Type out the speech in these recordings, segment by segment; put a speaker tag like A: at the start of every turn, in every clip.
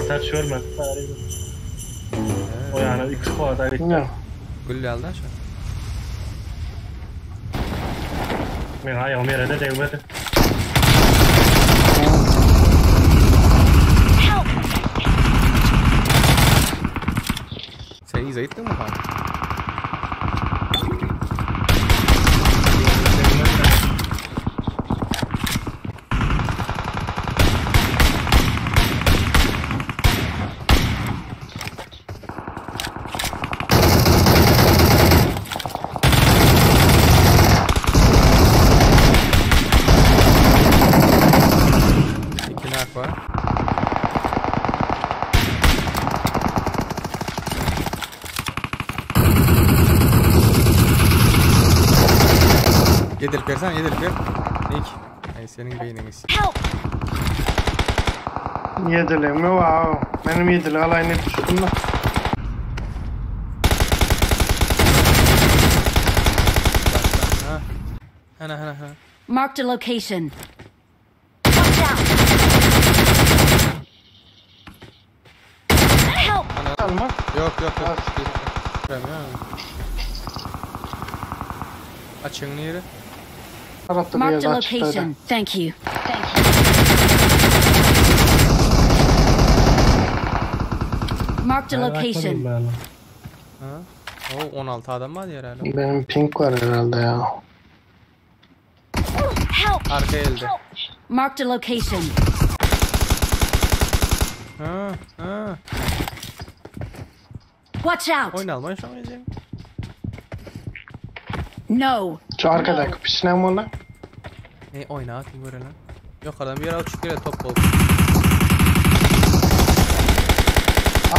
A: Entäk görmedik bäri. O ýana iki squad aýtdy.
B: Gül ýaly da şu.
A: Men aýagym ýere de degmedi.
C: Help!
B: Sen yza gitdiňmi han? İki nak var. Yedirip bersen yedirip ber. Nick. Ay senin beyniniz.
C: Help!
D: Ýediligmi wow. Menem ýedilik alaýyn diýip düşdüm da.
B: Ha. Hana hana hana.
C: Marked a location. Watch out! Help!
D: Alma.
B: Yok yok yok.
D: Az.
B: Açın yeri.
D: Tarafta bir
C: Marked
D: yerde
C: a
D: açıktaydı.
C: location. Thank you. Thank you. Marked a location.
B: Ha. O 16 adam var herhalde.
D: Benim pink var herhalde ya.
C: Help!
B: Arka elde.
C: Marked a location.
B: Ha ha.
C: Watch out!
B: Oyun almayı şu an yiyeceğim.
C: No!
D: Şu arkadaki pişinen mi lan?
B: Ne oyna atayım böyle lan. Yukarıdan bir yere uçup geliyor top bol.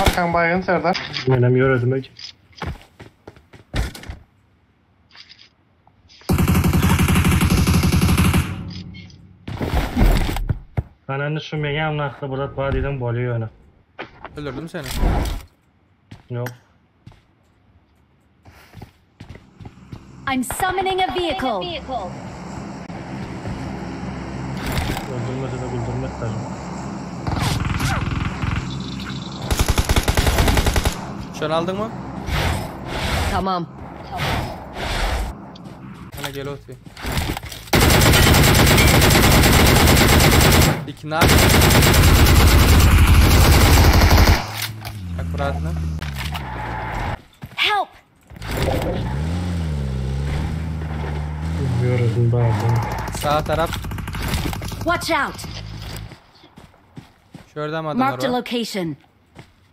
D: Arkan baygın Serdar.
A: Menem ýöredim ek. Ananı şu meňe amnakda burat bar diýdim bolýar ýöne.
B: Öldürdüm seni.
A: Yok.
C: I'm summoning a vehicle.
A: Öldürmese de güldürmek lazım.
B: Şunu aldın mı?
E: Tamam.
B: Bana gel otur. İki nar. Akkuratno.
C: Help!
A: Ýöredim bardım.
B: Sağ taraf.
C: Watch out!
B: Şurada mı adamlar
C: Marked a
B: var?
C: location.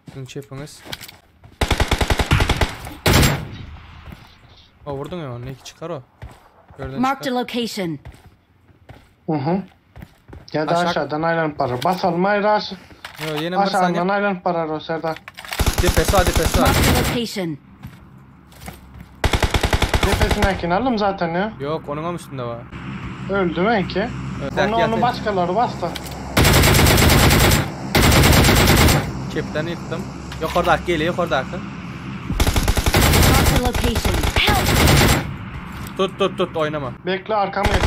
B: Sizin çepiniz. O vurdun ya onu. İki çıkar o. Şuradan
C: Marked a
B: çıkar.
C: location.
D: Hı hı. Ya da
B: Aşağı-
D: aşağıdan aylanıp barar. Basalım ayrı aşağı.
B: Yo, yine bir saniye.
D: Aşağıdan aylanıp barar o Serdar.
B: Depesi var depesi var.
C: Marked a location.
D: Tepesindekini aldım zaten ya.
B: Yok onun ama üstünde var.
D: Öldü belki.
B: Evet,
D: Onu, onu
B: yat-
D: başkaları bastı.
B: Çepten yıktım. Yukarıdaki geliyor yukarıdaki.
C: Marked a location. Help!
B: Tut tut tut oynama.
D: Bekle arkam gel.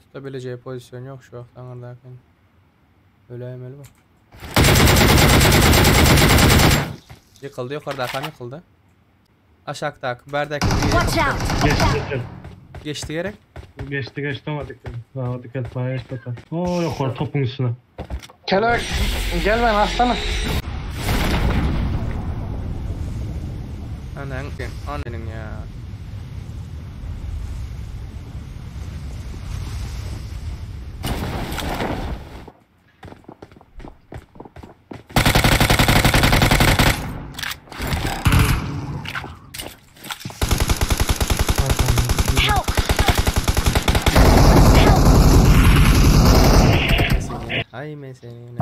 B: Tutabileceği pozisyon yok şu an oradaki. Öyle emeli bu. Yıkıldı yukarıdaki yıkıldı. Aşağıdaki berdaki
C: Watch out!
A: Geçti geçti.
B: geçti gerek.
A: Geçti geçti ama dikkat. Ha dikkat bana geçti. Oo yok var topun üstüne.
D: Kelebek gel ben aslanım.
B: Anan ananın ya.
C: Help! Help!
B: Ay men seni.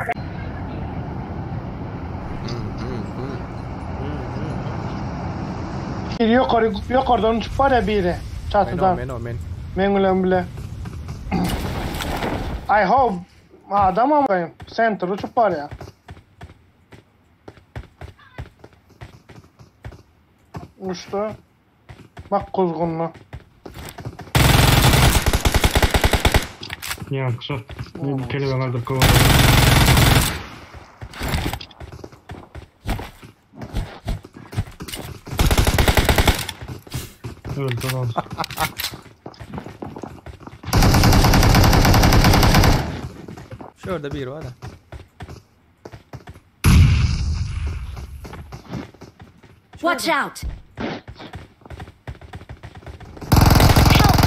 D: Biri yukarı yukarıdan uçup var ya biri.
B: Men o
D: Çatıdan.
B: men o men.
D: Men bilen bile. I hope adam ama center uçup var ya. Uçtu. Bak kuzgunlu.
A: Ýaňky şo. Kelebek aldyryp kowalar. Öldü lan.
B: Şurada bir var da.
C: Watch out! Help!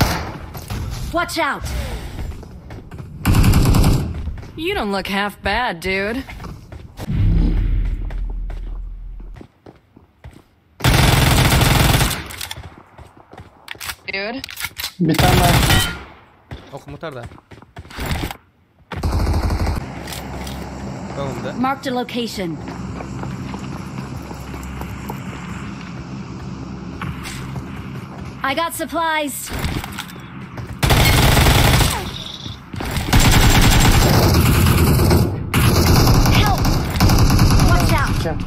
C: Watch out!
E: You don't look half bad, dude. Dude.
D: Bir tane daha.
B: Okum utar da. Öňümde.
C: Marked a location. I got supplies. Help! Watch out!
D: Kim?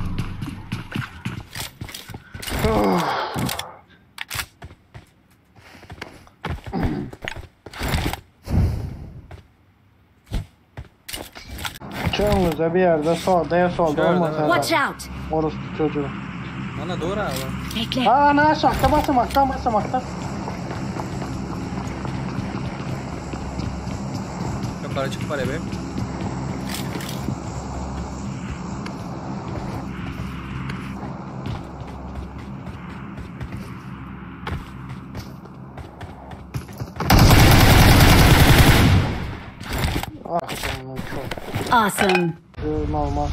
D: Çöğümüzde bir yerde solda ya solda
B: Şurada,
D: olmasa
B: evet.
C: Watch out!
D: Orospu çocuğu.
B: Ana doğru abi.
C: Bekle.
D: Aa ana aşağıda basamakta basamakta.
B: Yukarı çık var ebe.
D: Ah canım çok.
C: Awesome.
D: Normal.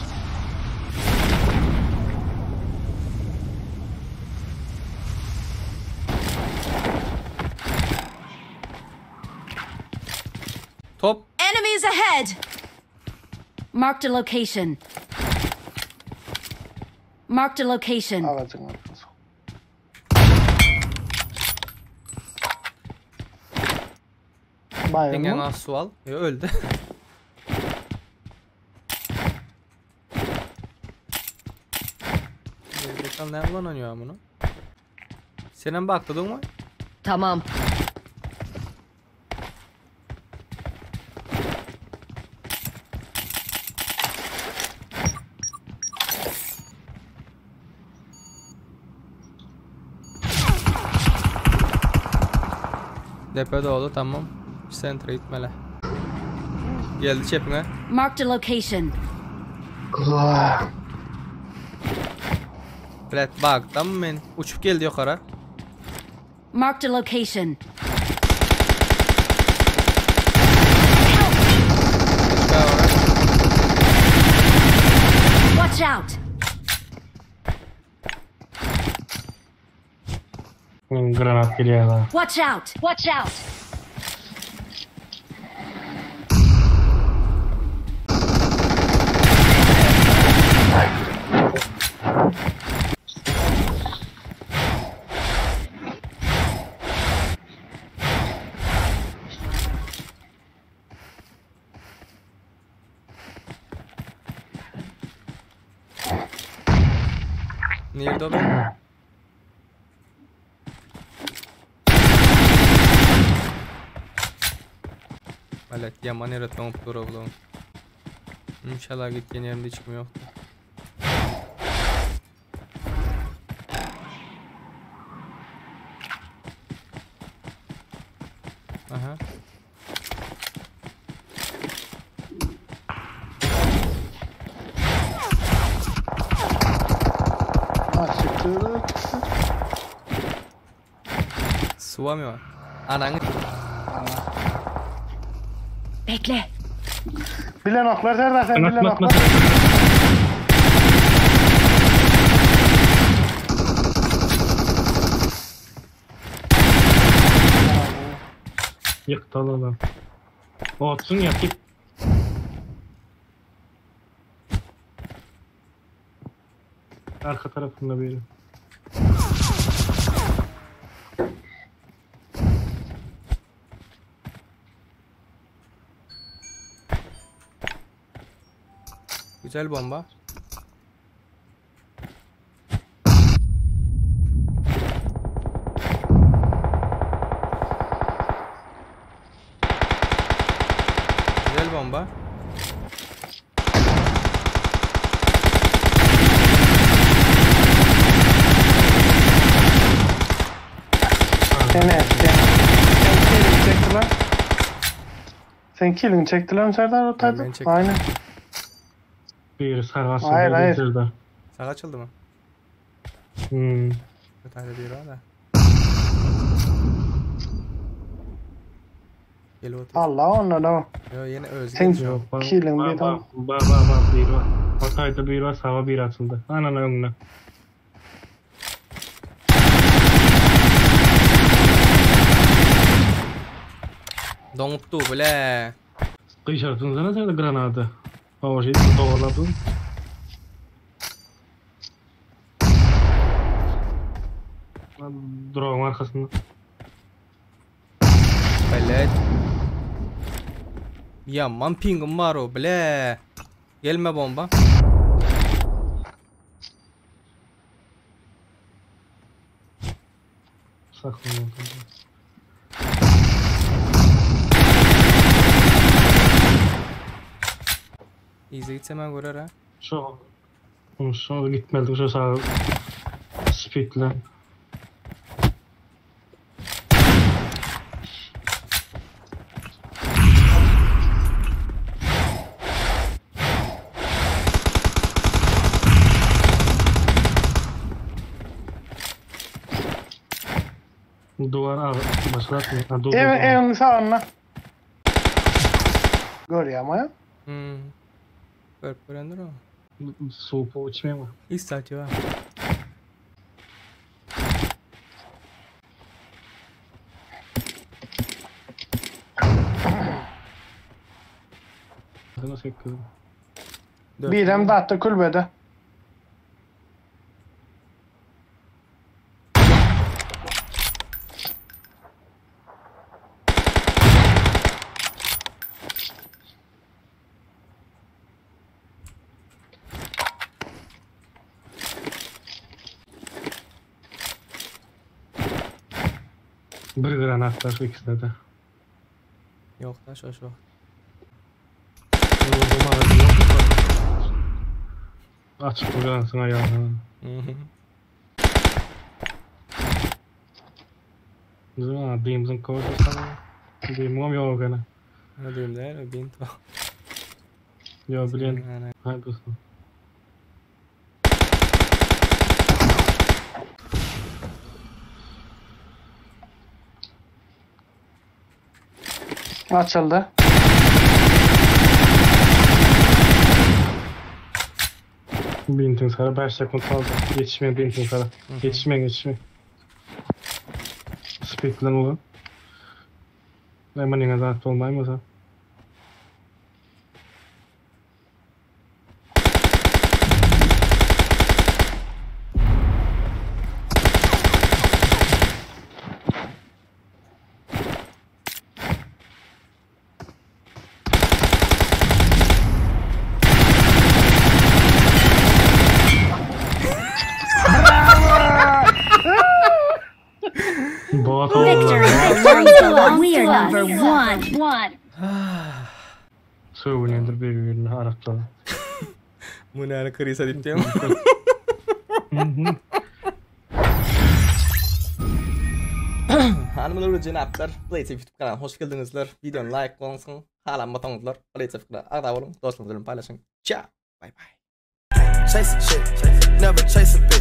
B: Top.
C: Enemies ahead! Marked a location. Marked a location.
D: Alacağım arkası. Bayram
B: Dengen
D: mı?
B: az su al. Yo, öldü. Bakalım ne kullanıyor bunu? Senin baktın mı?
E: Tamam.
B: Depo doğdu tamam. Center gitmeli. Geldi çepine.
C: Marked a location.
D: Allah.
B: Bilet bak tamam men uçup geldi yukarı.
C: Marked a location. Watch out!
A: Granat geliyor lan.
C: Watch out! Watch out!
B: Nerede o be? Evet yaman yaratmam problem. İnşallah gittiğin yerimde hiç kim yoktu. Aha.
D: Ah siktir.
B: Suamıyor. Ananı
C: Bekle.
D: Bilen oklar Serdar sen bilen
A: Atma atma.
D: oklar.
A: Yıktı lan. Otsun ya tip. Arka tarafında biri.
B: Güzel bomba. Bomba.
D: Seni sen. Sen killing çektiler. Sen killing çektiler mi Serdar o
B: Ben
D: tayda?
B: çektim.
D: Aynen.
A: Biri sağa açıldı.
D: Hayır, hayır.
A: Bitirdi.
B: Sağ açıldı mı?
A: Hmm.
B: Bir tane biri var da. Gel otur.
D: Allah onlar da.
B: Yo yine Özge.
D: Sen
A: Yok. Bak,
D: killing
A: bak,
D: bir tam.
A: bak, bak, bak, biri var. Hatay'da biri var, sağa biri açıldı. Anan önüne.
B: Doňupdy bile.
A: Gyşartın sana sen de granatı. O şey doğruladın. Drone arkasında.
B: Bile. Yaman pingim var o bile. Gelme bomba.
A: Sakın.
B: İzle gitsem ben görer ha.
A: Şu şu gitmedi şu sağ speedle. Duvar abi başlatma. Ha, dur,
D: Ev,
A: dur, dur.
D: evin sağına. Görüyor ama ya.
B: Hmm. Görüp görendir o.
A: Soğuk o içmeye mi?
B: İstati var.
A: Nasıl yakıyorum?
B: Dört
D: Birem de attı kulübede.
A: Bir granat var ikisinde de.
B: Yok da şoş bak.
A: Açık bu granatın ayağına. Bizim adımızın kovası. Dimom yok gene.
B: Ne diyeyim der? Binto.
A: Yo bilen. Haydi dostum.
D: Açıldı.
A: Bintin sarı 5 sekund kaldı. Yetişmeyin bintin sarı. Yetişmeyin yetişmeyin. Speedlen olun. Hemen yine zaten olmayayım o zaman. Bot oldu.
C: Victory belongs to us. We are number one.
A: Söğünendir bir birini Arapçada.
B: Bu ne ara kırıysa diptiyim. Hanımlar ve cenaplar, Blade YouTube kanalıma hoş geldinizler. Videonu like olsun, hala batanızlar. Blade TV kanalıma abone olun, dostlarınızla paylaşın. Ciao, bye bye.
F: Chase a chick, never chase a bitch.